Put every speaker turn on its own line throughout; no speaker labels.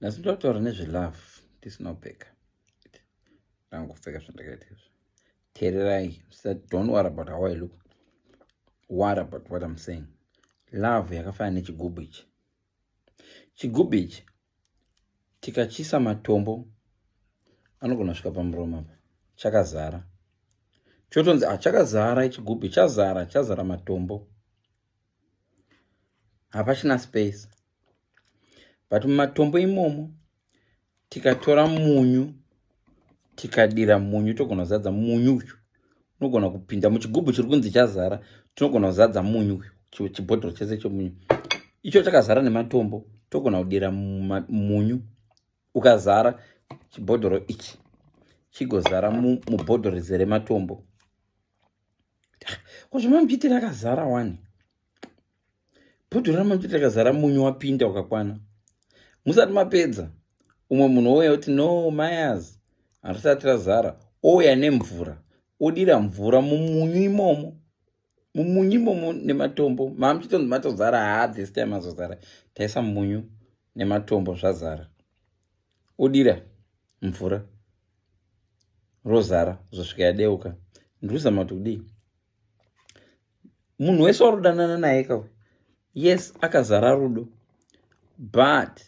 Nhasi ndoda kutaura nezvelove tisina kupfeka. Ndangopfeka zvandakaita izvi. Teererai, don't worry about how I look. Worry about what I'm saying. Love yakafanana nechigubhu ichi. Chigubhu ichi tikachisa matombo anogona kusvika pamuromo apa chakazara. Chotonzi ah, chakazara chigubhu chazara, chazara matombo. Hapachina space. But mumatombo imomo tikatora munyu tikadira munyu togona kuzadza munyu uyu unogona kupinda muchigubhu chiri kunzi chazara, tinogona kuzadza munyu uyu chibhodhoro chese chemunyu icho chakazara nematombo, togona kudira munyu ukazara chibhodhoro ichi chigozara mubhodhoro rizere matombo. Ko zvamamuchiti rakazara wani bhodhoro ramamuchiti rakazara munyu wapinda wakakwana. Musati mapedza umwe munhu ouya kuti no mayas harisati razara, ouya nemvura odira mvura mumunyu imomo, mumunyu imomo nematombo mamuchitonzi matozara. Haa, this time azozara, taisa munyu nematombo zvazara. Odira mvura rozara zosvika yadeuka. Ndikuzama kuti kudii, munhu wese warudanana naye kawe, yes, akazara rudo, but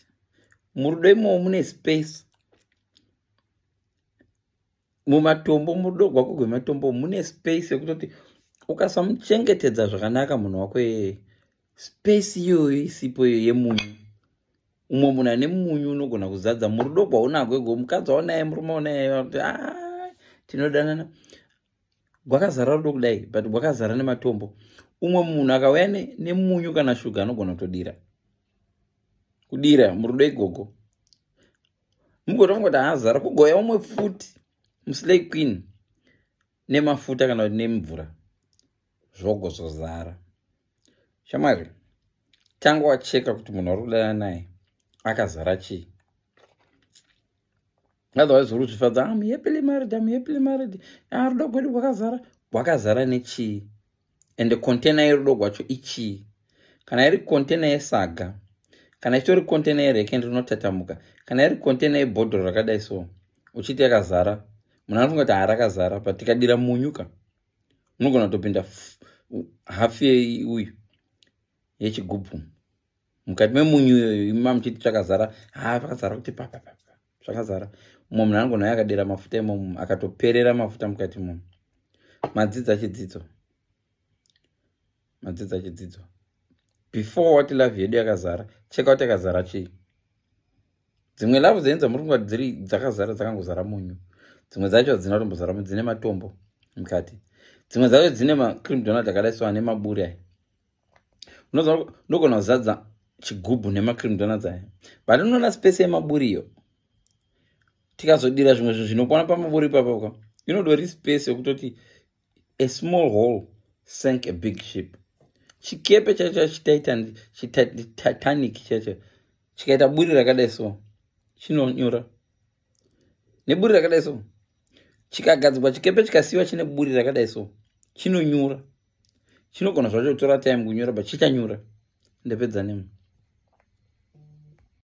murudo imomo mune space mumatombo. Murudo gwako gwematombo mune space yekutoti ukasamuchengetedza zvakanaka munhu wako iyeye, space iyoyo isipo iyo yemunyu, umwe munhu ane munyu unogona kuzadza murudo gwaunagwo igo. Mukadzi waunaye, murume waunaye, kuti ah, tinodanana, gwakazara rudo kudai, but gwakazara nematombo. Umwe munhu akauya nemunyu kana shuga anogona kutodira kudira murudo igogo, mugotofunga kuti haazara. Kugoya umwe futi muslay queen nemafuta kana kuti nemvura, zvogozozara. Shamwari, tanga wacheka kuti munhu wari kudana naye akazara chii, otherwise uri kuzvifadza, "I'm happily married, I'm happily married." Ah, rudo gwedu gwakazara. Gwakazara nechii? Ende container yerudo gwacho ichii? Kana iri container yesaga, kana ichitori container yereken rinotatamuka, kana iri container yebhodhoro rakadai so, uchiti yakazara, munhu anofunga kuti harakazara, but tikadira munyu ka, unogona kutopinda hafu yeuyu yechigubhu mukati memunyu iyoyo. Ima muchiti chakazara, ha, pakazara kuti papapapa zvakazara. Mumwe munhu anogona uya akadira mafuta imomo, akatoperera mafuta mukati imomo. Madzidza chidzidzo, madzidza chidzidzo. Before wati love yedu yakazara, cheka kuti yakazara chii. Dzimwe love dzenyu dzamuri kunga dziri dzakazara dzakangozara munyu, dzimwe dzacho hadzina kutombozara munyu, dzine matombo mukati. Dzimwe dzacho dzine macream donut akadai so, ane maburi aya. Unogona kuzadza chigubhu nemacream donuts aya, but unoona space yemaburi iyo, tikazodira zvimwe zvinhu zvinokwana pamaburi ipapo, inodori space yekutoti a small hole sank a big ship. Chikepe chacho chititanic chacho chikaita buri rakadai so, chinonyura neburi rakadai so. Chikagadzirwa chikepe chikasiyiwa chine buri rakadai so, chinonyura. Chinogona zvacho kutora time kunyura, but chichanyura. Ndapedza nemi.